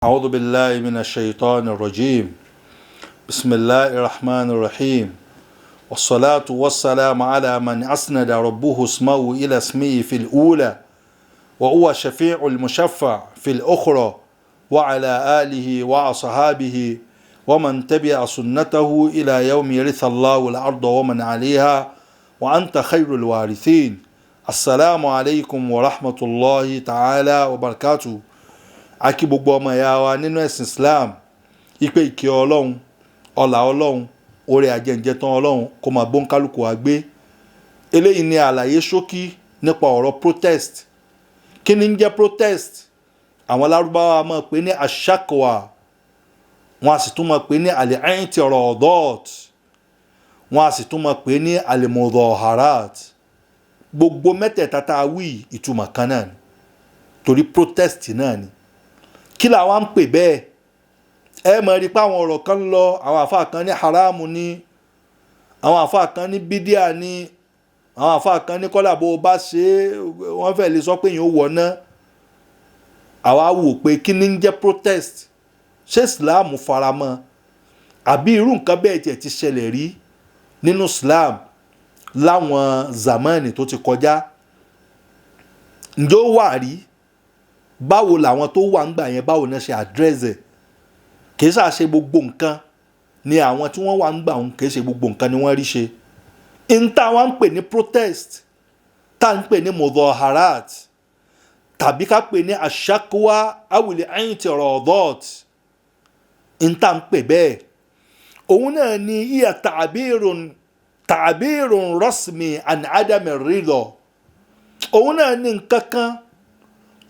أعوذ بالله من الشيطان الرجيم. بسم الله الرحمن الرحيم، والصلاة والسلام على من أسند ربه اسمه إلى اسمه في الأولى، وهو شفيع المشفع في الأخرى، وعلى آله وأصحابه ومن تبع سنته إلى يوم يرث الله الأرض ومن عليها، وأنت خير الوارثين. السلام عليكم ورحمة الله تعالى وبركاته. A kí gbogbo ọmọ ìyá wa nínú ẹ̀sìn Islam ipe ìkẹ́ Ọlọ́run, ọlà Ọlọ́run, oore àjẹǹjẹtán Ọlọ́run kó máa bóńkálùkù wa gbé. Eléyìí ni àlàyé ṣókí nípa ọ̀rọ̀ protest. Kí ni ń jẹ́ protest? Àwọn Lárúbáwá máa pè ní ashakwa, wọn a sì tún máa pè ní al-i'tiradat, wọn a sì tún máa pè ní al-mudaharat. Gbogbo mẹ́tẹ̀ẹ̀ta tá a wí, ìtumọ̀ kan náà ni, torí protest náà ni. Kí làwọn ń pè bẹ́ẹ̀? Ẹ mọ̀ rí pé àwọn ọ̀rọ̀ kan ń lọ. Àwọn àfáà kan ní haramu ní, àwọn àfáà kan ní bídíà ní, àwọn àfáà kan ní kọ́là bó o bá ṣe é, wọ́n fẹ́ lè sọ pé èèyàn ó wọ̀ ná. Àwa wò pé kí ni ń jẹ́ protest? Ṣé Islam faramọ́? Àbí irú nǹkan bẹ́ẹ̀ tiẹ̀ ti ṣẹlẹ̀ rí nínú Islam láwọn zamani tó ti kọjá? Ǹjẹ́ ó wà rí? Báwo làwọn tó wà ń gbà yẹn, báwo náà ṣe address ẹ̀? Kì í ṣàṣe gbogbo nǹkan ni àwọn tí wọ́n wà ń gbà wọn, kì í ṣe gbogbo nǹkan ni wọ́n rí ṣe. N tá wa ń pè ní protest, tá ń pè ní mudaharat, tàbí ká pè ní ashakwa awil i'tiradat, n tá ń pè bẹ́ẹ̀, òun náà ni iya ta'birun rasmi an adami ridha. Òun náà ni nǹkan kan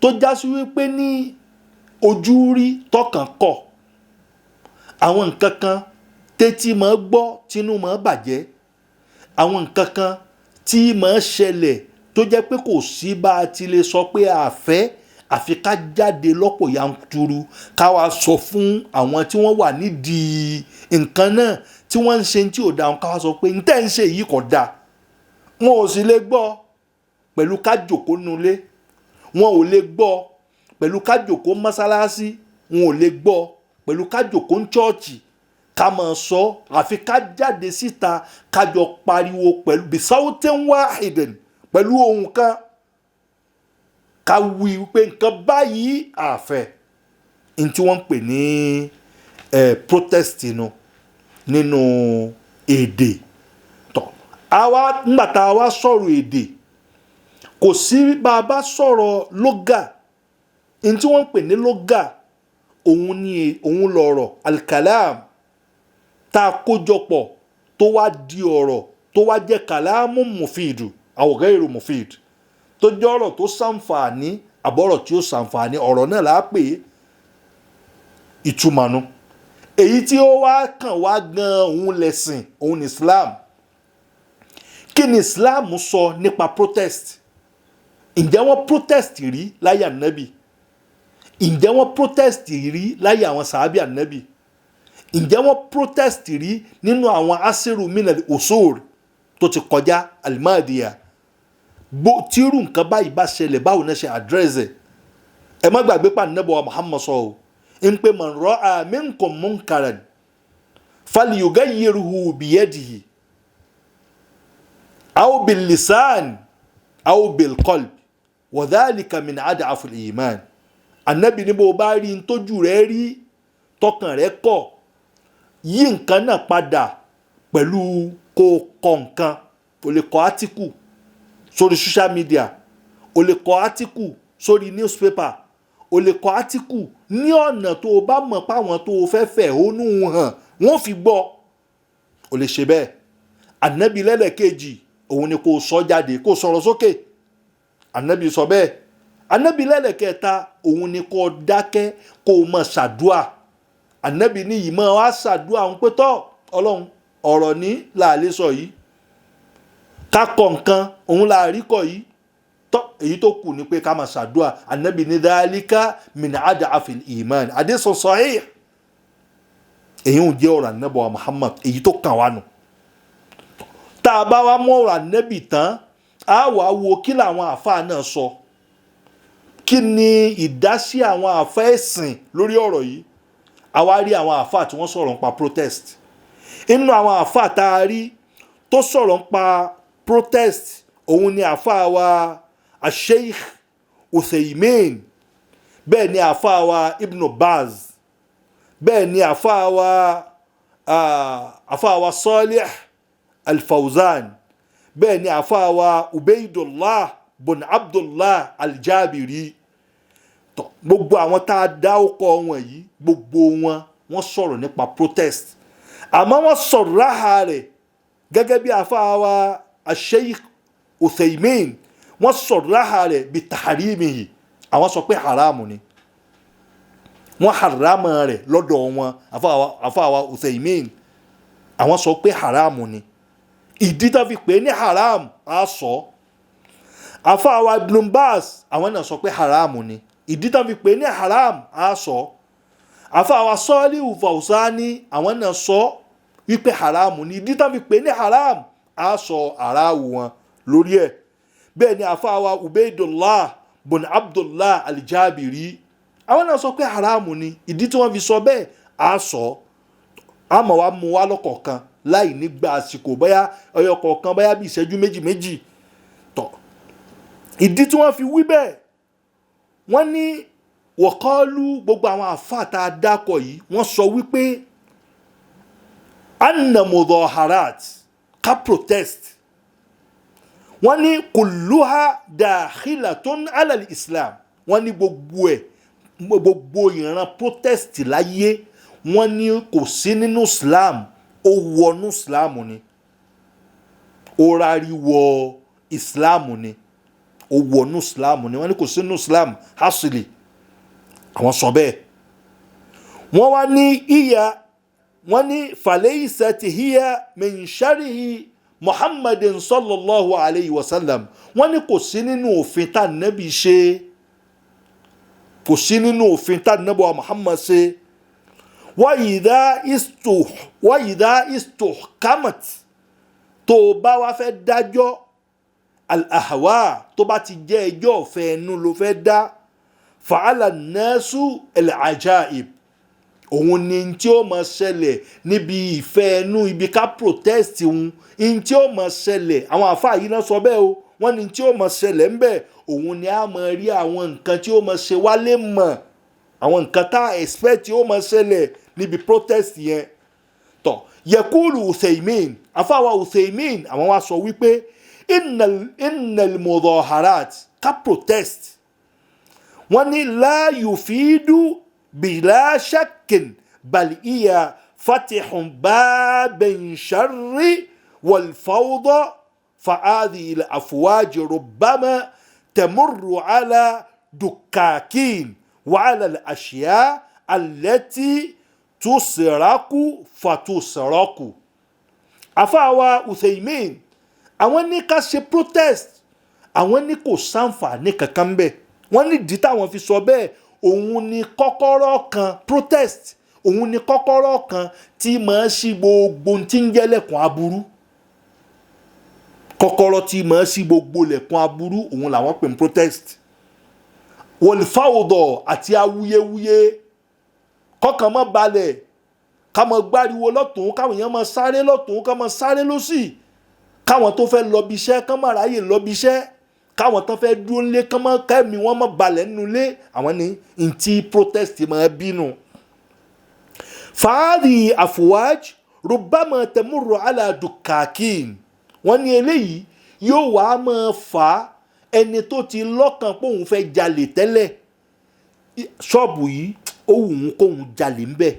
tó já sí wípé ní ojú rí, tọkàn kọ̀, àwọn nǹkan kan tétí máa gbọ́, tínú máa bàjẹ́, àwọn nǹkan kan tí máa ṣẹlẹ̀ tó jẹ́ pé kò sí bá a ti lè sọ pé a fẹ́, àfi ká jáde lọ́pọ̀ yanturu, ká wá sọ fún àwọn tí wọ́n wà nídìí nǹkan náà tí wọ́n ń ṣe tí ò dáa, ká wá sọ pé n tẹ́ ń ṣe yìí kò dáa. Wọn ò sì lè gbọ́ pẹ̀lú ká jòkó nulẹ̀, wọn ò lè gbọ́ pẹ̀lú ká jòkó mọ́sálásí, wọn ò lè gbọ́ pẹ̀lú ká jòkó ń chọ́ọ̀chì ká máa sọ, àfi ká jáde síta, ká jọ pariwo pẹ̀lú bisawtin wahidin, pẹ̀lú ohùn kan, ká wí pé nǹkan báyìí àfẹ́ n tí wọ́n ń pè ní protest nu nínú èdè tọ́. Àwa ńgbà tá a wá sọ̀rọ̀ èdè, kò sí bá a bá sọ̀rọ̀ lógà, n tí wọ́n ń pè ní lógà, òun ni òun lọ̀rọ̀ alkalam tá a kójọpọ̀ tó wá di ọ̀rọ̀, tó wá jẹ́ kàlámù mufidu aw ghairu mufid, tó jẹ́ ọ̀rọ̀ tó ṣàǹfààní àbọ̀rọ̀ tí ó ṣàǹfààní. Ọ̀rọ̀ náà là á pè é, ìtumọ̀ nu. Èyí tí ó wá kàn wá gan, òun lẹ̀sìn, òun ní Islam. Kí ni Islam sọ nípa protest? Ǹjẹ́ wọ́n protest rí láyé Ànábì? Ǹjẹ́ wọ́n protest rí láyé àwọn sàábì Ànábì? Ǹjẹ́ wọ́n protest rí nínú àwọn asiru minal usur tó ti kọjá, alimadiya? Bó tírú nǹkan báyìí bá ṣẹlẹ̀, báwo náà ṣe address ẹ̀? Ẹ má gbàgbé pa Ànábì wa Muhammad sọ o ń pè man ra'a minkum munkaran falyughayyirhu biyadihi aw bil lisan aw bil qalb wa dhalika min ad'afil iman. Ànábì ní bó o bá rí n tójú rẹ rí, tọkàn rẹ kọ̀, yí nǹkan náà padà pẹ̀lú kó o kọ nǹkan. O lè kọ átíkù sórí social media, o lè kọ átíkù sórí newspaper, o lè kọ átíkù ní ọ̀nà tó o bá mọ̀ páwọn tó o fẹ́ fẹ̀hónú hàn wọ́n fi gbọ́, o lè ṣe bẹ́ẹ̀. Ànábì lẹ́lẹ̀kejì, òun ni kó o sọ jáde, kó o sọ̀rọ̀ sókè. Ànábì sọ bẹ́ẹ̀. Ànábì lẹ́lẹ̀kẹta, òun ni kó o dákẹ́, kó o máa ṣàdúà. Ànábì ní yìí máa wá ṣàdúà òun pé, tọ́ Ọlọ́run, ọ̀rọ̀ ní làálẹ́ sọ yìí, ká kọ nǹkan òun là rí kọ yìí, tọ́ èyí tó kù ni pé ká máa ṣàdúà. Ànábì ní dhalika min ad'afil iman, hadithun sahih. Èyí ń jẹ́ ọ̀rọ̀ Ànábì wa Muhammad. Èyí tó kàn wá nù. Tá a bá wá mú ọ̀rọ̀ Ànábì tán, á wàá wo kí làwọn àáfàá náà sọ. Kí ni ìdásí àwọn àfa ẹ̀sìn lórí ọ̀rọ̀ yìí? Àwa rí àwọn àfa tí wọ́n sọ̀rọ̀ nípa protest. Inú àwọn àfa tá a rí tó sọ̀rọ̀ nípa protest, òun ni àfa wa Sheikh Uthaymin, bẹ́ẹ̀ ni àfa wa Ibn Baz, bẹ́ẹ̀ ni àfa wa Salih Al-Fawzan, bẹ́ẹ̀ ni àfa wa Ubaydullah bun Abdullah Al-Jabiri. Tọ́, gbogbo àwọn tá a dá ọkọ̀ wọn yìí, gbogbo wọn, wọ́n sọ̀rọ̀ nípa protest, àmọ́ wọ́n sọ̀rọ̀ ráhà rẹ̀ gẹ́gẹ́ bí àfa wa Sheikh Uthaymin, wọ́n sọ̀rọ̀ ráhà rẹ̀ bí taharimihi. Àwọn sọ pé haramu ni, wọ́n haramu rẹ̀ lọ́dọ̀ wọn. Àfa wa Uthaymin, àwọn sọ pé haramu ni. Ìdí tó fi pè é ní haram á sọ. Àfa wa Ibn Baz, àwọn náà sọ pé haramu ni. Ìdí tó fi pè é ní haram á sọ. Àfa wa Salihu Fawzani, àwọn náà sọ wípé haramu ni. Ìdí tó fi pè é ní haram á sọ aráàwù wọn lórí ẹ̀. Bẹ́ẹ̀ ni àfa wa Ubaydullah bun Abdullah Aljabiri, àwọn náà sọ pé haramu ni. Ìdí tí wọ́n fi sọ bẹ́ẹ̀ á sọ. Àmọ́ wa mú wa lọ́kọ̀ọ̀kan láì ní gba àsìkò, bóyá ọyọ kọ̀ọ̀kan, bóyá bí ìṣẹ́jú méjì méjì. Tọ̀, ìdí tí wọ́n fi wí bẹ́ẹ̀, wọ́n ní wọ̀kọ́lù, gbogbo àwọn àfáà tá a dákọ̀ yìí, wọ́n sọ wípé anna mudaharat, ká protest, wọ́n ní kulluha dakhilatun ala islam. Wọ́n ní gbogbo ẹ̀, gbogbo ìran protest láyé, wọ́n ní kò sí nínú Islam, ó wọnú Islam ni, ó rárí wọ Islam ni, ó wọnú Islam ni. Wọ́n ní kò sí nínú Islam hasili, àwọn sọ bẹ́ẹ̀. Wọ́n wá ní ìyá, wọ́n ní falaysat hiya min sharihi Muhammadin sallallahu alayhi wa sallam. Wọ́n ní kò sí nínú òfin tá nẹ́bí ṣe, kò sí nínú òfin tá nẹ́bí wa Muhammad ṣe. Wa idha istuhkamat, tó o bá wá fẹ́ dájọ́ al-ahwa, tó bá ti jẹ́ ẹjọ́ ọ̀fẹ́ ẹnu ló fẹ́ dá, fa'ala nasu al-ajaib, òun ni tí ó máa ṣẹlẹ̀ níbi ìfẹ́ ẹnu, ibi ká protest òun ní tí ó máa ṣẹlẹ̀. Àwọn àfáà yìí náà sọ bẹ́ẹ̀ o. Wọ́n ní tí ó máa ṣẹlẹ̀ ń bẹ̀, òun ni a máa rí àwọn nǹkan tí ó máa ṣe wálé mọ̀, àwọn nǹkan tá a expect tí ó máa ṣẹlẹ̀ níbi protest yẹn. Tọ́, yaqulu Uthaymin, àfáà Uthaymin, àwọn wa sọ wípé innal mudaharat, ká protest, wọ́n ní la yufidu bila shakkin bal iya fatihun babin sharri wal fawda, fa'adhi il afwaj rubbama tamurru ala dukkakin wa ala al ashiya allati tusraku fatusraku. Àfáàwá Uthaymin, àwọn ní ká ṣe protest, àwọn ní kò sáǹfààní kankan bẹ́ẹ̀. Wọ́n ní ìdí táwọn fi sọ bẹ́ẹ̀, òun ni kọ́kọ́rọ́ kan, protest, òun ni kọ́kọ́rọ́ kan tí máa ṣí gbogbo tí ń jẹ́ lẹ̀kùn aburú. Kọ́kọ́rọ́ tí máa ṣí gbogbo lẹ̀kùn aburú, òun làwọn pè ní protest. Wọ̀lfàwọ̀dọ̀ àti awuyewuye, kọ́kàn mọ́ balẹ̀, ká mọ́ gbáriwo lọ́tún, káwọn èèyàn máa sáré lọ́tún, ká máa sáré lọ́sì, káwọn tó fẹ́ lọ bí iṣẹ́ kán má ráyè lọ bí iṣẹ́, káwọn tó fẹ́ dúró nílé kán má kẹ́mi wọ́n má balẹ̀ nínú ilé. Àwọn ní ntí protest máa bínú. Fàárì àfùwáj rubama tẹmúrò aládùkàkín, wọ́n ní eléyìí yóò wá máa fà á, ẹni tó ti lọ́kàn pé òun fẹ́ jalè tẹ́lẹ̀, ṣọ́ọ̀bù yìí ó wù ú kóun jalè ń bẹ̀,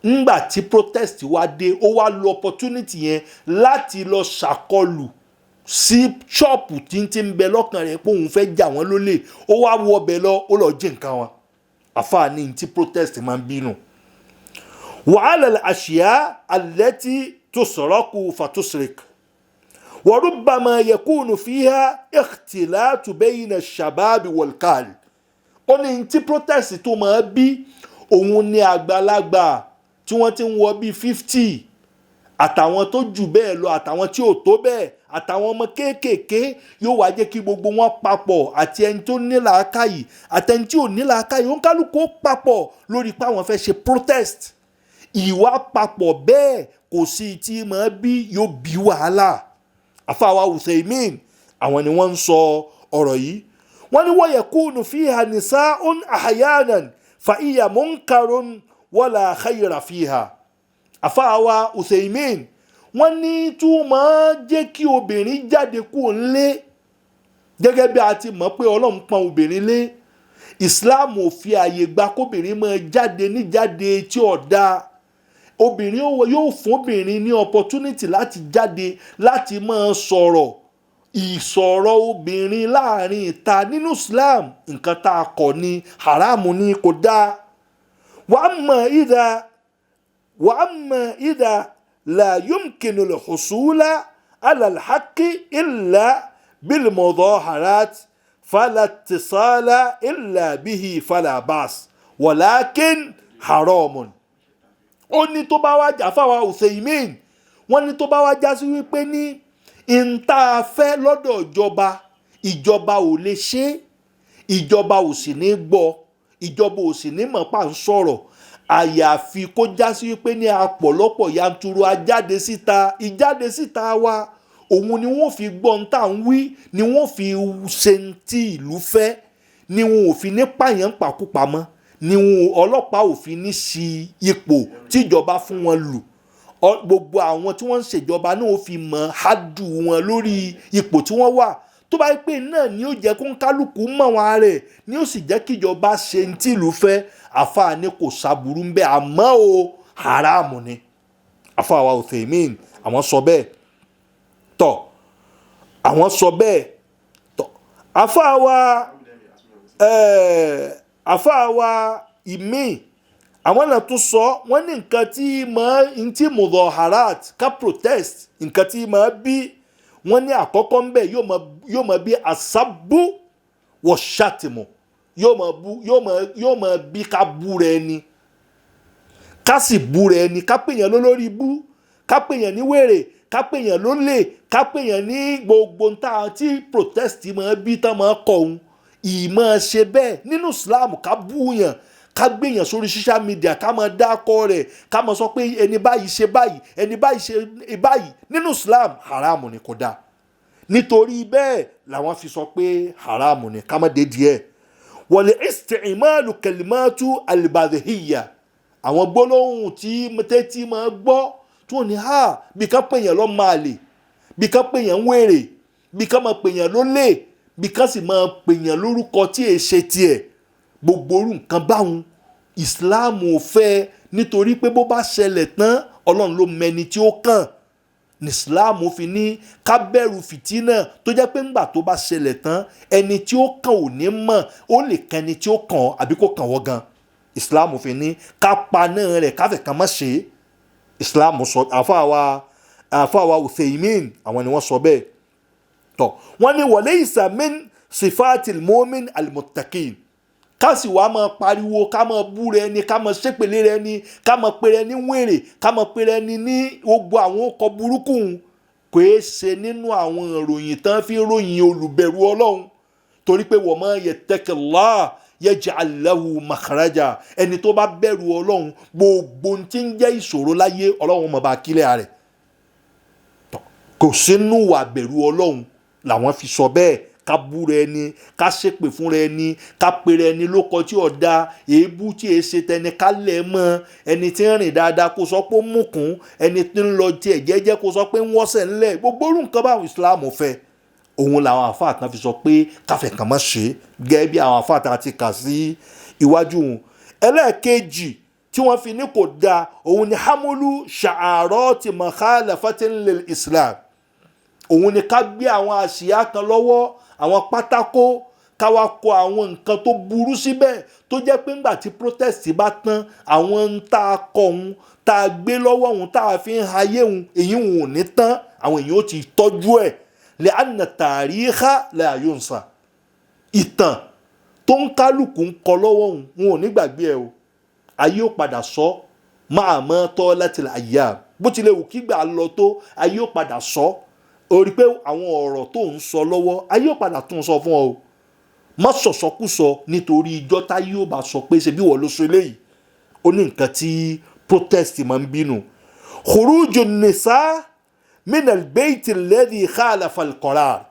ńgbà tí protest wá dé, ó wá lo opportunity yẹn láti lọ ṣàkọlù sí ṣọ́ọ̀pù tí ń ti ń bẹ lọ́kàn rẹ̀ pé òun fẹ́ jà wọ́n lólè. Ó wá wọ ọbẹ̀ lọ, ó lọ jí nǹkan wọn. Àfààní tí protest máa ń bínú. Wàhálà àṣìyá allati tusraku fatusrik wa rubbama yakunu fiha ikhtilatu bayna ash-shababi wal-kahl. Ó ní tí protest tó máa bí, òun ni àgbàlagbà tí wọ́n ti ń wọ bíi 50 àtàwọn tó jù bẹ́ẹ̀ lọ, àtàwọn tí ò tó bẹ́ẹ̀. àtàwọn ọmọ kéékèèké yóò wá jẹ́ kí gbogbo wọn papọ̀, àti ẹni tó ní làákàyè àti ẹni tí ò ní làákàyè, ó ń kálukú ó papọ̀ lórí pé àwọn fẹ́ ṣe protest. Ìwà papọ̀ bẹ́ẹ̀ kò sí tí máa bí, yóò bí wàhálà. Àfàwà Uthaymin, àwọn ni wọ́n ń sọ ọ̀rọ̀ yìí. Wọ́n ní wa yakunu fiha nisa'un ahyanan fa iya munkarun wala khayra fiha. Àfàwà Uthaymin, wọ́n ní tún máa jẹ́ kí obìnrin jáde kúrò nílé, gẹ́gẹ́ bí a ti mọ̀ pé Ọlọ́run pọ́n obìnrin lé. Islam ò fi àyè gba kóbìnrin máa jáde níjáde tí ò dáa. Obìnrin yóò fún obìnrin ní opportunity láti jáde, láti máa sọ̀rọ̀. Ìsọ̀rọ̀ obìnrin láàrin ìta nínú Islam, nǹkan tá a kọ̀ ni, haramu ni, kò dáa. Wa amma idha la yumkinu al-husula ala al-haqqi illa bil-mudaharat fala ittisala illa bihi fala bas walakin haramun. Ó ní tó bá wá jà fáwa Uthaymin, wọ́n ní tó bá wá já sí wípé ní ìta fẹ́ lọ́dọ̀ ìjọba, ìjọba ò lè ṣe é, ìjọba ò sì ní gbọ́, ìjọba ò sì ní mọ̀ pa ń sọ̀rọ̀, àyàfi kó já sí wípé ní apọ̀lọpọ̀ yanturu ajáde síta. Ìjáde síta wa, òun ni wọ́n fi gbọ́ ń tà ń wí, ni wọ́n fi ṣe ń tí ìlú fẹ́, ni wọn ò fi ní pààyàn pàkúpamọ́, ni wọn ọlọ́pàá ò fi ní sí ipò tíjọba fún wọn lù. Gbogbo àwọn tí wọ́n ń ṣèjọba náà ó fi mọ hádù wọn lórí ipò tí wọ́n wà. Tó bá yẹ pé náà ni ó jẹ́ kó ń kálukú mọ̀ wọn rẹ̀, ni ó sì jẹ́ kíjọba ṣe ń tìlú fẹ́, àfáà ní kò sábúrú ń bẹ́, àmọ́ o, haramu ni. Àfáà wa Uthaymin, àwọn sọ bẹ́ẹ̀ tọ̀, àwọn sọ bẹ́ẹ̀ tọ̀. Àfáà wa ìmíì, àwọn náà tún sọ, wọ́n ní nǹkan tí máa ń tí mudaharat, ká protest, nǹkan tí máa bí, wọ́n ní àkọ́kọ́ ń bẹ̀, yóò máa bí asabu wọ ṣàtìmọ̀, yóò máa bú, yóò máa bí ká bú rẹ ni, ká sì bú rẹ ni, ká pèèyàn lólórí bú, ká pèèyàn ní wèrè, ká pèèyàn lólè, ká pèèyàn ní gbogbo nta tí protest máa bí tán máa kọ̀ òun. Ìmọ̀ ṣe bẹ́ẹ̀ nínú Islam, ká búyàn, ká gbéyàn sórí social media, ká máa dákọ rẹ̀, ká máa sọ pé ẹni báyìí ṣe báyìí, ẹni báyìí ṣe báyìí, nínú Islam haram ni, kò dáa. Nítorí bẹ́ẹ̀ làwọn fi sọ pé haram ni, ká má dé díẹ̀. Wal isti'malu kalimatu albadhiyya, àwọn gbólóhùn tí tẹ́tí máa gbọ́ tí wọ́n ní ha, bí ká pèèyàn lọ́ máa lè, bí ká pèèyàn ń wèrè, bí ká máa pèèyàn lólè, bí ká sì máa pèèyàn lórúkọ tí èè ṣe tiẹ̀, gbogbo orú nǹkan báwọn, Islam ò fẹ́, nítorí pé bó bá ṣẹlẹ̀ tán, Ọlọ́run ló mẹni tí ó kàn. Ní Islam fi ní ká bẹ̀rù fìtínà tó jẹ́ pé ńgbà tó bá ṣẹlẹ̀ tán, ẹni tí ó kàn ò ní mọ̀, ó lè kan ẹni tí ó kàn àbí kó kàn wọ́n gan. Islam fi ní ká paná rẹ̀, káfẹ́ kan má ṣe é. Islam sọ, àfàwà Uthaymin, àwọn ni wọ́n sọ bẹ́ẹ̀ tọ̀. Wọ́n ní walaysa min sifatil mu'min al-muttaqin, ká sì wá máa pariwo, ká máa bú rẹ ni, ká máa ṣépèlé rẹ ni, ká máa pe rẹ ní wèrè, ká máa pe rẹ ní ní gbogbo àwọn ọkọ̀ burúkú, kò é ṣe nínú àwọn ìròyìn tán fi ròyìn olùbẹ̀rù Ọlọ́run, torí pé wa man yattaqillah yaj'al lahu makhraja. Ẹni tó bá bẹ̀rù Ọlọ́run, gbogbo ohun tí ń jẹ́ ìṣòro láyé, Ọlọ́run máa bá kílẹ̀ rẹ̀. Kò sínú wà bẹ̀rù Ọlọ́run làwọn fi sọ bẹ́ẹ̀, ká búra ẹni, ká ṣépè fúnra ẹni, ká pèrè ẹni lóko tí ò da, èébú tí èé ṣe tẹni, ká lẹ̀ mọ́ ẹni tí ń rìn dáadáa, kó sọ pé ó mùkún, ẹni tí ń lọ tiẹ̀ jẹ́jẹ́, kó sọ pé ń wọ́sẹ̀ ńlẹ̀, gbogbo orú nǹkan báwọn, Islam fẹ́. Òun làwọn àfáà kan fi sọ pé káfẹ́ kan má ṣe, gẹ́gẹ́ bí àwọn àfáà tá a ti kà sí iwájú wọn. Ẹlẹ́ẹ̀kejì tí wọ́n fi ní kò dáa, òun ni hamulu sha'arati mukhalafatin lil Islam. Òun ni ká gbé àwọn àsíá kan lọ́wọ́, àwọn pátákó, ká wá kọ àwọn nǹkan tó burú síbẹ̀, tó jẹ́ pé ńgbà tí protest bá tán, àwọn ń tá a kọ òun, tá a gbé lọ́wọ́ òun, tá a fi ń hayé òun, èyí òun ò ní tán, àwọn èèyàn ó ti tọ́jú ẹ̀. Li'anna tarikha la yunsa. Ìtàn tó ń kálukú ń kọ lọ́wọ́ òun, wọn ò ní gbàgbé ẹ o. Ayé ó padà sọ máa mọ́ tọ́ láti àyà, bó tilẹ̀ wù kígbà lọ tó, ayé ó padà sọ. O rí pé àwọn ọ̀rọ̀ tó ń sọ lọ́wọ́, ayé ò padà tún sọ fún ọ o. Má sọ̀sọ́kùsọ, nítorí ijọ́ tá yóò bá sọ pé ṣe bí wọ́n ló sọ eléyìí. Ó ní nǹkan tí protest máa ń bínú. Khuruju nisa minal beyti alladhi khalafa al-qarar,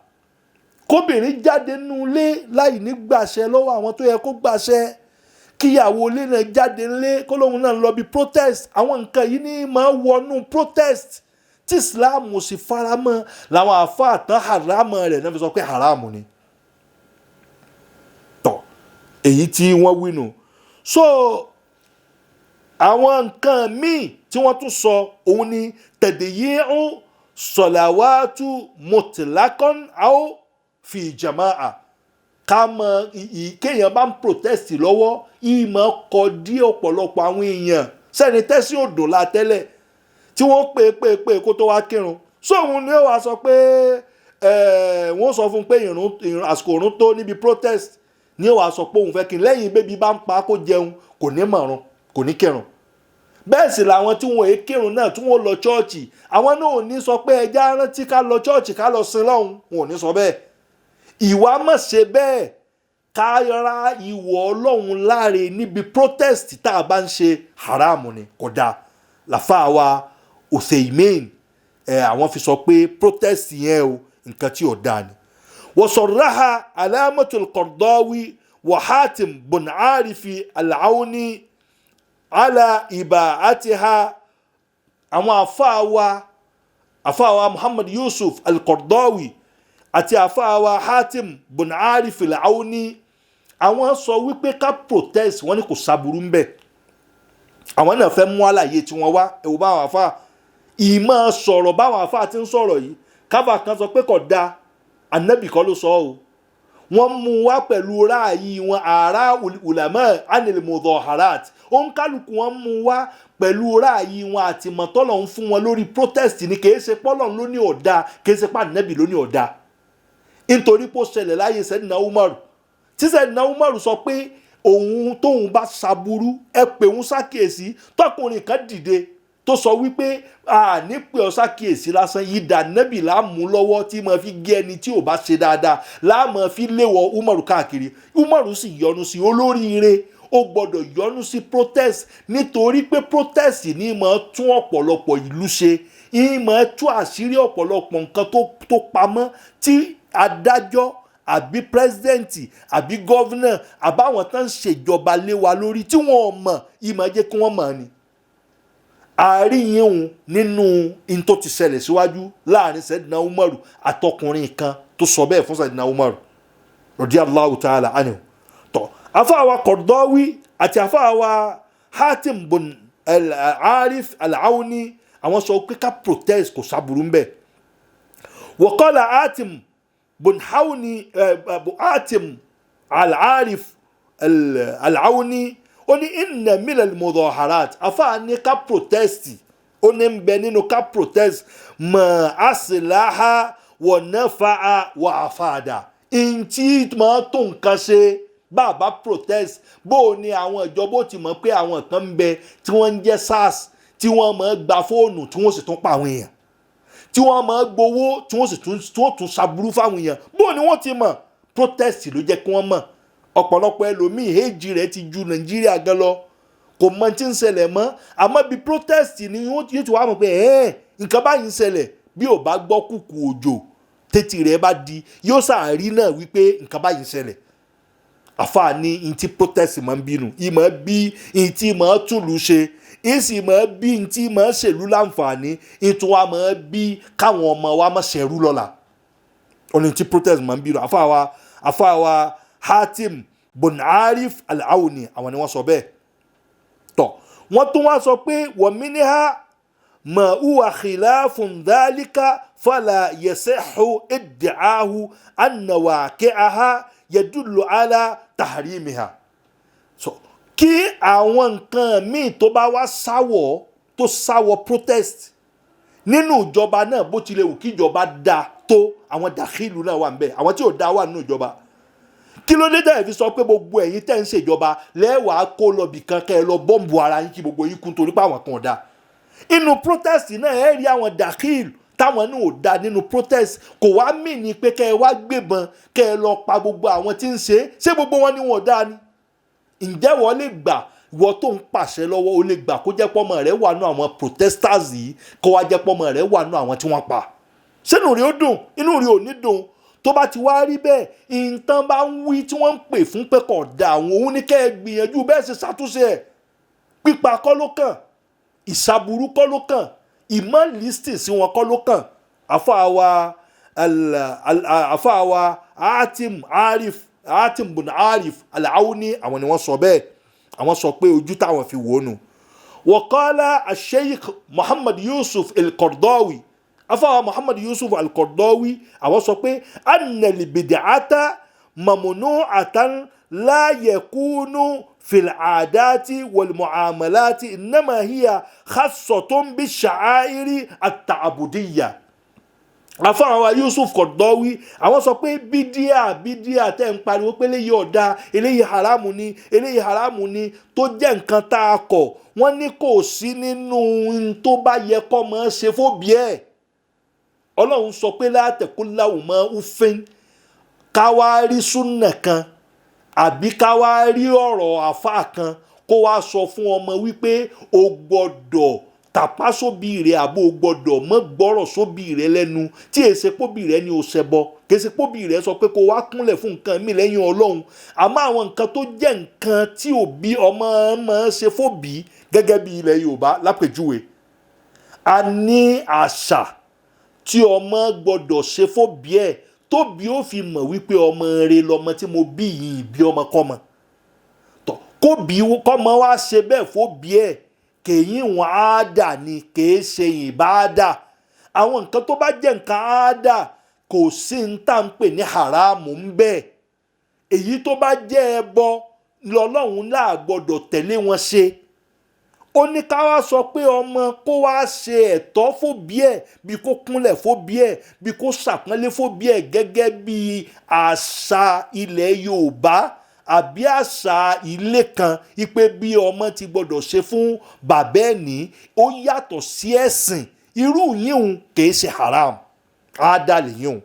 kóbìnrin jáde nulẹ̀ láì ní gbàṣẹ lọ́wọ́ àwọn tó yẹ kó gbàṣẹ, kíyàwó ilé náà jáde ńlé kó lóun náà lọ bí protest. Àwọn nǹkan yìí ní máa wọnú protest tí Islam sì faramọ́, làwọn àáfàá tán haramu rẹ̀ náà fi sọ pé haramu ni. Tọ́ èyí tí wọ́n wí nù. So àwọn nǹkan míì tí wọ́n tún sọ, òun ni tadyi'u salawatu mutlaqan aw fi jama'a. Ká mọ kéèyàn bá ń protest lọ́wọ́, ìmọ̀ kọ dí ọ̀pọ̀lọpọ̀ àwọn èèyàn sẹ́ni tẹ́sí òdò la tẹ́lẹ̀ tí wọ́n pè pè pè kó tó wá kírun. Sóhun ni ó wàá sọ pé wọ́n sọ fún un pé ìrun àsìkò ìrun tó níbi protest ni ó wàá sọ pé òun fẹ́ kí n lẹ́yìn bébí bá ń pa kó jẹun, kò ní mọ̀run, kò ní kírun. Bẹ́ẹ̀ sì làwọn tí wọ́n èé kírun náà tí wọ́n lọ chọ́ọ̀chì, àwọn náà ò ní sọ pé ẹja rántí ká lọ chọ́ọ̀chì, ká lọ sin lọ́hùn. Wọn ò ní sọ bẹ́ẹ̀. Ìwà mọ̀ ṣe bẹ́ẹ̀, ká ra ìwọ̀ Ọlọ́run láre níbi protest tá a bá ń ṣe, haramu ni, kò dáa. Làfáà wa Uthaymin ẹ, àwọn fi sọ pé protest yẹn o, nǹkan tí ò dáa ni. Wasarraha Alamatul Qaradawi wa Hatim bun Arifi Al-Awni ala ibaatiha. Àwọn àfáà wa Muhammad Yusuf Al-Qaradawi àti àfáà wa Hatim bun Arif Al-Awni, àwọn sọ wípé ká protest, wọ́n ní kò sábúrú ń bẹ̀. Àwọn náà fẹ́ mú àlàyé tí wọ́n wá. Ẹ̀wò báwọn àfáà ìmọ̀ sọ̀rọ̀, báwọn àfáà ti ń sọ̀rọ̀ yìí, káfà kan sọ pé kò dáa, Ànábì kọ́ ló sọ ọ́ o. Wọ́n mú wá pẹ̀lú ráàyè wọn, àrà ulama anil mudaharat. Òǹkálùkù wọn mú wá pẹ̀lú ráàyè wọn àti mọ̀tọ́lọ̀ ń fún wọn lórí protest ni. Kì í ṣe pọ́lọ̀ ló ní ọ̀dà, kì í ṣe pa Ànábì ló ní ọ̀dà, nítorí pé ó ṣẹlẹ̀ láyé Sayyidina Umar, tí Sayyidina Umar sọ pé òun tóun bá ṣàbúrú, ẹ pè òun ṣàkíyèsí. Tọkùnrin kan dìde tó sọ wípé a ní pé ọ ṣàkíyèsí lásán, ìdá nẹ́bì láàmú lọ́wọ́ tí mo fi gé ẹni tí ò bá ṣe dáadáa, láàmú fi léwọ Umaru káàkiri. Umaru sì yọ́nú sí. Olóríire ó gbọ́dọ̀ yọ́nú sí protest, nítorí pé protest ní máa tún ọ̀pọ̀lọpọ̀ ìlú ṣe, ní máa tú àṣírí ọ̀pọ̀lọpọ̀ nǹkan tó pamọ́ tí adájọ́ àbí president àbí governor àbáwọn tán ń ṣèjọba lé wa lórí tí wọ́n mọ̀, ìmọ̀ jẹ́ kí wọ́n mọ̀ ni. Àárín yìí nínú in tó ti ṣẹlẹ̀ síwájú láàrin Sayyidina Umaru àtọkùnrin kan tó sọ bẹ́ẹ̀ fún Sayyidina Umaru radiyallahu ta'ala anhu. Tọ́ afáwa Qaradawi àti afáwa Hatim bun al-Arif al-Awni, àwọn sọ pé ká protest, kò sábúrú ń bẹ̀. Wa qala Hatim bun Hawni, Hatim al-Arif al-Awni, ó ní inna minal mudaharat. Afáà ní ká protest, ó ní ń bẹ nínú ká protest ma aslaha wa nafa'a wa afada, ntí máa tó nǹkan ṣe. Bàbá protest, bó o ní àwọn ìjọba ó ti mọ̀ pé àwọn kan ń bẹ tí wọ́n ń jẹ́ SARS, tí wọ́n máa gba fóònù, tí wọ́n sì tún pa àwọn èèyàn, tí wọ́n máa gbowó, tí wọ́n sì tún tí wọ́n tún ṣàbúrú fáwọn èèyàn? Bó o ní wọ́n ti mọ̀? Protest ló jẹ́ kí wọ́n mọ̀. Ọ̀pọ̀lọpọ̀ ẹlòmíì, èjì rẹ̀ ti ju Nàìjíríà gan lọ, kò mọ tí ń ṣẹlẹ̀ mọ́. Àmọ́ bí protest ni yóò ti wá mọ̀ pé ẹ̀ẹ́, nǹkan báyìí ń ṣẹlẹ̀. Bí ò bá gbọ́ kùkù òjò, tètè rẹ̀ bá di, yóò sàárí náà wípé nǹkan báyìí ń ṣẹlẹ̀. Àfáà ní ntí protest máa ń bínú, ìmọ̀ bí ntí máa túlù ṣe, ìsì máa bí ntí máa ṣèlú láǹfààní, ìtún wa máa bí káwọn ọmọ wa máa ṣẹrú lọ́la. Ó ní ntí protest máa ń bínú. Àfáà wa Hatim bun Arif Al-Awni, àwọn ni wọ́n sọ bẹ́ẹ̀. Tọ́ wọ́n tún wá sọ pé wa minha ma huwa khilafun dhalika fala yasihu iddi'ahu anna waqi'aha yadullu ala tahrimiha. So kí àwọn nǹkan míì tó bá wá sáwọ̀, tó sáwọ̀ protest nínú ìjọba náà, bó tilẹ̀ wù kí ìjọba dáa tó, àwọn dàkílù náà wà ń bẹ̀, àwọn tí ò dáa wà nínú ìjọba. Kí ló dé tẹ̀ fi sọ pé gbogbo ẹ̀yin tẹ̀ ń ṣèjọba lẹ́wàá kó lọ bìkan, kẹ́ ẹ lọ bọ́ǹbù ara yín, kí gbogbo yín kú, torí pé àwọn kan ò dáa? Inú protest náà, ẹ rí àwọn dàkílù Táwọn náà ò da nínú protest, kò wá mì ní pé kẹ́ ẹ wá gbébọn, kẹ́ ẹ lọ pa gbogbo àwọn tí ń ṣe é. Ṣé gbogbo wọn ni wọn ò dáa ni? Ǹjẹ́ wọ́n lè gbà, wọ́n tó ń pàṣẹ lọ́wọ́, ó lè gbà kó jẹ́ pọ́mọ rẹ̀ wà nù àwọn protesters yìí, kó wá jẹ́ pọ́mọ rẹ̀ wà nù àwọn tí wọ́n pa? Sínú rí ó dùn? Inú rí ò ní dùn. Tó bá ti wá rí bẹ́ẹ̀, nǹkan bá ń wí tí wọ́n ń pè fún pé kò da àwọn, òun ní kẹ́ ẹ gbìyànjú bẹ́ẹ̀ ṣe ṣàtúnṣe ẹ̀. Pípa kọ́ ló kàn, ìṣàbùrú kọ́ ló kàn, ìmọ̀ lísìtì sí wọn kọ́ ló kàn. Àfàwà Atim Arif, Atim bun Arif Al-Awni, àwọn ni wọ́n sọ bẹ́ẹ̀. Àwọn sọ pé ojú táwọn fi wò ó nù. Waqala Sheikh Muhammad Yusuf Al-Qaradawi, afáwa Muhammad Yusuf Al-Qaradawi, àwọn sọ pé anna al-bid'ata mamnu'atan la yakunu fil 'adati wal mu'amalati, innama hiya khassatun bi sha'airi at-ta'budiyya. Afáwa Yusuf Qaradawi, àwọn sọ pé bídíà, bídíà tẹ́ ń pariwo pé eléyìí ọ̀dà, eléyìí haramu ni, eléyìí haramu ni, tó jẹ́ nǹkan tá a kọ̀, wọ́n ní kò sí nínú n tó bá yẹ kọ́ mọ́ ṣe fóbi ẹ̀. Ọlọ́run sọ pé látẹ̀kúláwù mọ́ ufin, ká wá rí súnà kan àbí ká wá rí ọ̀rọ̀ àfa kan kó wá sọ fún ọmọ wípé o gbọ́dọ̀ tàpá sóbì rẹ, àbó o gbọ́dọ̀ mọ́ gbọ́rọ̀ sóbì rẹ lẹ́nu, tí èsè póbì rẹ ni o ṣẹbọ, kèsè póbì rẹ sọ pé kó wá kúnlẹ̀ fún nǹkan mi lẹ́yìn Ọlọ́run. Àmọ́ àwọn nǹkan tó jẹ́ nǹkan tí òbí ọmọ máa ṣe fóbì, gẹ́gẹ́ bí ilẹ̀ Yorùbá lápèjúwe, a ní àṣà tí ọmọ gbọ́dọ̀ ṣe fóbì ẹ̀, tóbi ó fi mọ̀ wípé ọmọ rẹ lọmọ tí mo bí yìí, bí ọmọ kọ́mọ tọ kóbi kọ́mọ wá ṣe bẹ́ẹ̀ fóbì ẹ̀, kèyí wọn á dà ní, kèé ṣe ìbáàdà. Àwọn nǹkan tó bá jẹ́ nǹkan á dà, kò sí ní tá à ń pè ní haramu ń bẹ́ẹ̀. Èyí tó bá jẹ́ ẹbọ lọ́lọ́run náà gbọ́dọ̀ tẹ̀lé wọn ṣe. Ó ní ká wá sọ pé ọmọ kó wá ṣe ẹ̀tọ́ fóbi ẹ̀, bí kó kúnlẹ̀ fóbi ẹ̀, bí kó ṣàpọ́nlé fóbi ẹ̀, gẹ́gẹ́ bí àṣà ilẹ̀ Yorùbá àbí àṣà ilé kan, ipe bí ọmọ ti gbọ́dọ̀ ṣe fún bàbá ẹ̀ ní, ó yàtọ̀ sí ẹ̀sìn. Irú yíhun kìí ṣe haram, àádàlẹ̀ yíhun.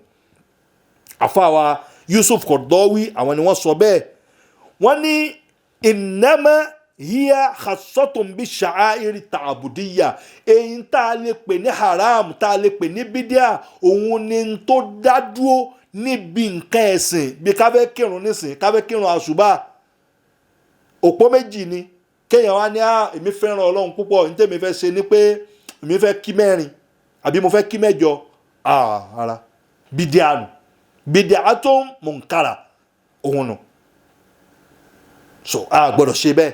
Àfàwà Yusuf Qaradawi, àwọn ni wọ́n sọ bẹ́ẹ̀. Wọ́n ní innama hiya khassatun bi sha'airi ta'budiyya. Èyí tá a lè pè ní haram, tá a lè pè ní bídíà, òun ni n tó dá dúró níbi nǹkan ẹ̀sìn, bí ká fẹ́ kírun nísìn, ká fẹ́ kírun àṣùbà, òpó méjì ni. Kéèyàn wá ní, á èmi fẹ́ràn Ọlọ́run púpọ̀, ní tèmi fẹ́ ṣe ni pé èmi fẹ́ kí mẹ́rin àbí mo fẹ́ kí mẹ́jọ. Ara bídíà nù, bídíà tó ń munkara òun nù. So a gbọ́dọ̀ ṣe bẹ́ẹ̀.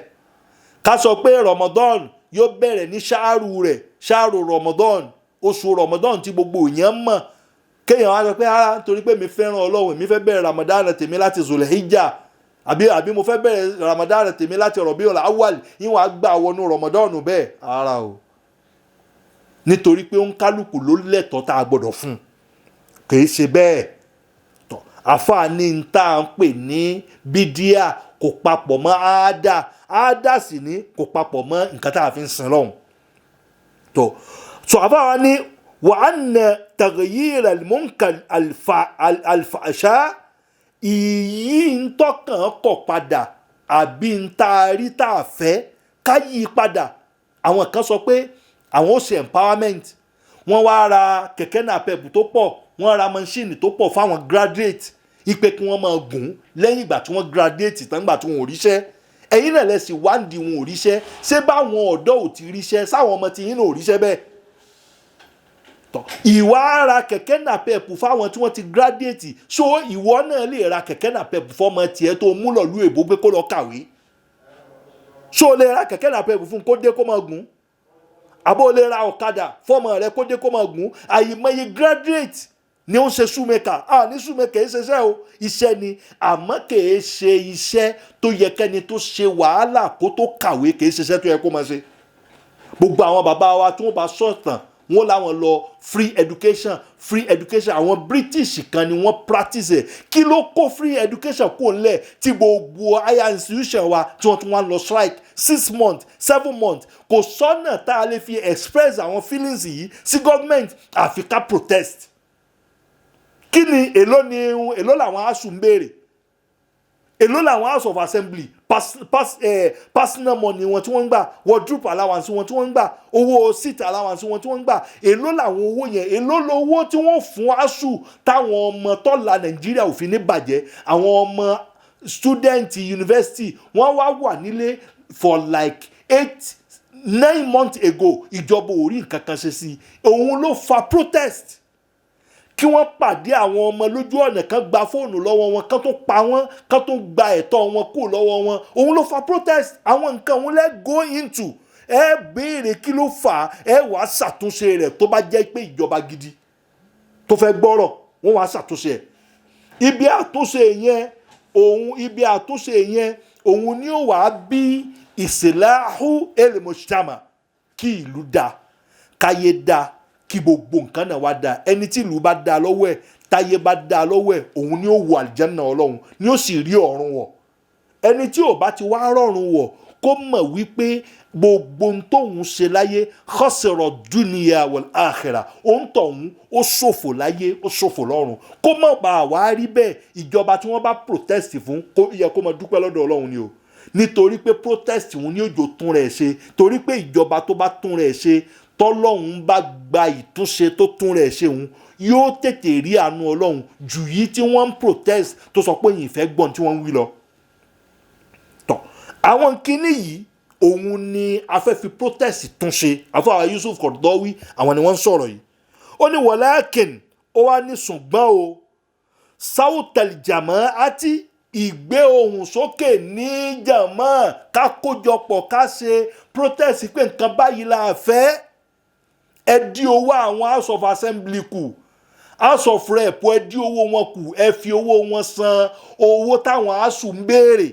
Ká sọ pé Ramadan yóò bẹ̀rẹ̀ ní ṣáàrù rẹ̀, ṣáàrù Ramadan, oṣù Ramadan tí gbogbo èèyàn mọ̀, kéèyàn wá sọ pé ah, nítorí pé mi fẹ́ràn Ọlọ́run, èmi fẹ́ bẹ̀rẹ̀ Ramadan tèmi láti Zulhijjah, àbí mo fẹ́ bẹ̀rẹ̀ Ramadan tèmi láti Rabiul Awwal, ìwọ̀n àgbà wọnú Ramadan bẹ́ẹ̀. Ara o, nítorí pé ó ń kálukú ló lẹ́tọ̀ọ́ tá a gbọ́dọ̀ fún un, kì í ṣe bẹ́ẹ̀. Tọ́ àfààní ń tá à ń pè ní bídíà kò papọ̀ mọ́ àádá, àádá sì ní kò papọ̀ mọ́ nǹkan tá a fi ń sin lọ́hùn. Tó sọ àfààní ní wa anna taghyir al-munkar al-fahsha, ìyí ń tọkàn kọ̀ padà àbí ń tá a rí tá a fẹ́ ká yí padà. Àwọn kan sọ pé àwọn ó ṣe empowerment, wọ́n wá ra kẹ̀kẹ́ napep tó pọ̀, wọ́n ra mọ́ṣíìnì tó pọ̀ fáwọn graduate, ipe kí wọ́n máa gùn lẹ́yìn ìgbà tí wọ́n graduate tán, ìgbà tí wọ́n ò ríṣẹ́. Ẹ̀yin náà lẹ́sìn wáǹdì, wọn ò ríṣẹ́. Ṣé báwọn ọ̀dọ́ ò ti ríṣẹ́, sáwọn ọmọ tí yín náà ò ríṣẹ́ bẹ́ẹ̀? Tọ́ ìwà ra kẹ̀kẹ́ napep fáwọn tí wọ́n ti graduate, so ìwọ náà lè ra kẹ̀kẹ́ napep fọmọ tiẹ̀ tó mú lọ lú èbó pé kó lọ kàwé? So lè ra kẹ̀kẹ́ napep fún kó dé kó máa gùn, àbó lè ra ọ̀kadà fọmọ rẹ kó dé kó máa gùn? Àyìnmọye graduate ni ó ń ṣe shoemaker. Ah, ní shoemaker ẹ ṣiṣẹ́ o, iṣẹ́ ni, àmọ́ kìí ṣe iṣẹ́ tó yẹ kẹ́ni tó ṣe wàhálà kó tó kàwé, kìí ṣe iṣẹ́ tó yẹ kó máa ṣe. Gbogbo àwọn bàbá wa tí wọ́n bá sọ̀tàn Wọ́n láwọn lọ free education, free education. Àwọn British kan ni wọ́n practice ẹ̀. Kí ló kó free education kó ńlẹ̀ tí gbogbo higher institution wa tí wọ́n tún wá lọ strike 6 months, 7 months? Kò sọ́nà tá a lè fi express àwọn feelings yìí sí government àfi ká protest. Kí ni èló ni èló làwọn ASUU ń béèrè? Èló làwọn House of Assembly personal money wọn tí wọ́n ń gbà, wardrobe allowance wọn tí wọ́n ń gbà, owó seat allowance wọn tí wọ́n ń gbà? Èló làwọn owó yẹn? Èló lówó tí wọ́n fún ASUU táwọn ọmọ tọ́la Nàìjíríà ò fi ní bàjẹ́? Àwọn ọmọ student university, wọ́n wá wà nílé for like 8, 9 months ago. Ìjọba ò rí nǹkan kan ṣe sí i. Òun ló fa protest, kí wọ́n pàdé àwọn ọmọ lójú ọ̀nà, kan gba fóònù lọ́wọ́ wọn, kan tó pa wọ́n, kan tó gba ẹ̀tọ́ wọn kúrò lọ́wọ́ wọn. Òun ló fa protest. Àwọn nǹkan òun lẹ́ go into, ẹ béèrè kí ló fà á, ẹ wàá ṣàtúnṣe rẹ̀. Tó bá jẹ́ pé ìjọba gidi tó fẹ́ gbọ́rọ̀, wọ́n wàá ṣàtúnṣe ẹ̀. Ibi àtúnṣe yẹn, òun ni ó wàá bí ìsìláhù el-mujtama, kí ìlú dáa, káyé dáa, kí gbogbo nǹkan náà wá dáa. Ẹni tí ìlú bá dáa lọ́wọ́ ẹ̀, táyé bá dáa lọ́wọ́ ẹ̀, òun ni ó wọ àlìjánnà Ọlọ́run, ni ó sì rí ọ̀run wọ̀. Ẹni tí ò bá ti wá rọ̀run wọ̀, kó mọ̀ wípé gbogbo ohun tóun ṣe láyé, khasira dunya wal akhirah, òun tọ̀hún ó ṣòfò láyé, ó ṣòfò lọ́run. Kó má bàa wá rí bẹ́ẹ̀, ìjọba tí wọ́n bá protest fún, kó yẹ kó máa dúpẹ́ lọ́dọ̀ Ọlọ́run ni o, nítorí pé protest òun ní òjò tún rẹ̀ ṣe, torí pé ìjọba tó bá tún rẹ̀ ṣe, tọ́lọ́hún bá gba ìtúnṣe tó tún rẹ̀ ṣe, òun yóò tètè rí àánú Ọlọ́run jù yìí tí wọ́n ń protest tó sọ pé yìí fẹ́ gbọ́n tí wọ́n ń wí lọ. Tọ́ àwọn kinní yìí, òun ni a fẹ́ fi protest tún ṣe. Àfọwọ́ Yusuf Qaradawi, àwọn ni wọ́n ń sọ̀rọ̀ yìí. Ó ní walakin, ó wá ní ṣùgbọ́n o, sautal jama'ati, ìgbé ohùn sókè ní jàmá, ká kójọpọ̀, ká ṣe protest pé nǹkan báyìí la fẹ́, ẹ dí owó àwọn House of Assembly kù, House of Rep, ẹ dí owó wọn kù, ẹ fi owó wọn san owó táwọn ASUU ń béèrè,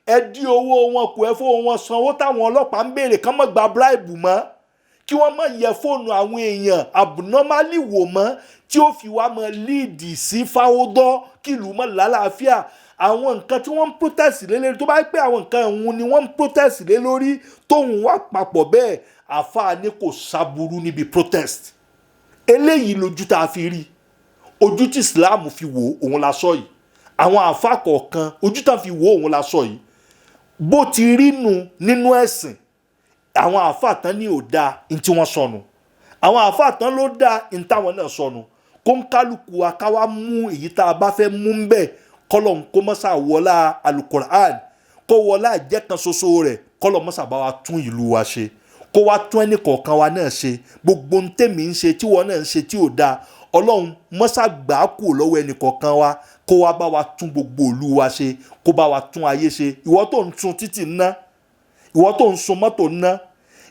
ẹ dí owó wọn kù, ẹ fowó wọn san owó táwọn ọlọ́pàá ń béèrè, kán má gba bribe mọ́, kí wọ́n má yẹ fóònù àwọn èèyàn abnormally wò mọ́, tí ó fi wá mọ́ lead sí fáwọ́dọ́, kí ìlú mọ́ lálàáfíà. Àwọn nǹkan tí wọ́n ń protest lé lórí, tó bá pẹ́ àwọn nǹkan òun ni wọ́n ń protest lé lórí, tóun wá papọ̀ bẹ́ẹ̀, àfáà ní kò sábúrú níbi protest. Eléyìí lójú tá a fi rí, ojú tí Islam fi wò òun la sọ yìí. Àwọn àfáà kọ̀ọ̀kan, ojú tá a fi wò òun la sọ yìí. Bó ti rí nu nínú ẹ̀sìn, àwọn àfáà tán ní ò dáa ní tí wọ́n sọnù, àwọn àfáà tán ló dáa ní táwọn náà sọnù. Kó ń kálukú wa ká wá mú èyí tá a bá fẹ́ mú ń bẹ̀. Kọ́lọ̀ ń kó mọ́sá wọlá Alukur'an, kó wọlá ìjẹ́ kan ṣoṣo rẹ̀, kọ́lọ̀ mọ́sá bá wa tún ìlú wa ṣe, kó wá tún ẹnì kọ̀ọ̀kan wa náà ṣe. Gbogbo ń tèmi ń ṣe, tí wọ́n náà ń ṣe tí ò dáa, Ọlọ́run mọ́sá gbà á kù lọ́wọ́ ẹnì kọ̀ọ̀kan wa, kó wá bá wa tún gbogbo ìlú wa ṣe, kó bá wa tún ayé ṣe. Ìwọ tó ń tún títì ná, ìwọ tó ń sun mọ́tò ná,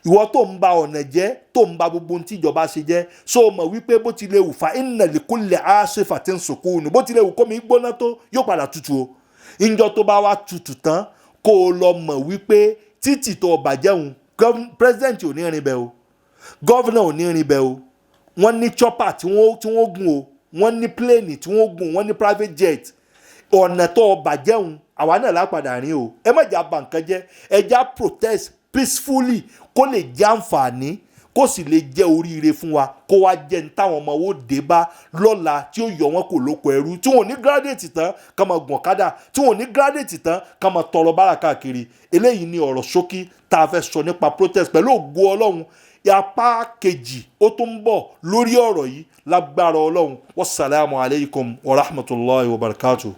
ìwọ tó ń ba ọ̀nà jẹ́, tó ń ba gbogbo ohun tí ìjọba ṣe jẹ́, so mọ̀ wípé bó ti lè wù fa inna likulli asifatin sukunu, bó ti lè wù kó mi gbóná tó, yóò padà tutù o. Ìjọ tó bá wá tutù tán, kó o lọ mọ̀ wípé títì tó bàjẹ́ òun, president ò ní rìn bẹ́ẹ̀ o, governor ò ní rìn bẹ́ẹ̀ o. Wọ́n ní chopper tí wọ́n gùn o, wọ́n ní plane tí wọ́n gùn, wọ́n ní private jet. Ọ̀nà tó bàjẹ́ òun, àwa náà lápadà rìn o. Ẹ má jà bà nǹkan jẹ́. Ẹ já protest peacefully, kó lè jẹ́ àǹfààní, kó sì lè jẹ́ oríire fún wa, kó wá jẹ́ ní táwọn ọmọ wo dé bá lọ́la, tí ó yọ wọn kò lóko ẹrú, tí wọn ò ní graduate tán ká máa gùn ọ̀kadà, tí wọn ò ní graduate tán ká máa tọrọ bára káàkiri. Eléyìí ni ọ̀rọ̀ ṣókí tá a fẹ́ sọ nípa protest. Pẹ̀lú ògo Ọlọ́run, apá kejì ó tún ń bọ̀ lórí ọ̀rọ̀ yìí lágbára Ọlọ́run. Wasalaamu alaykum wa rahmatulahi wa barakatuh.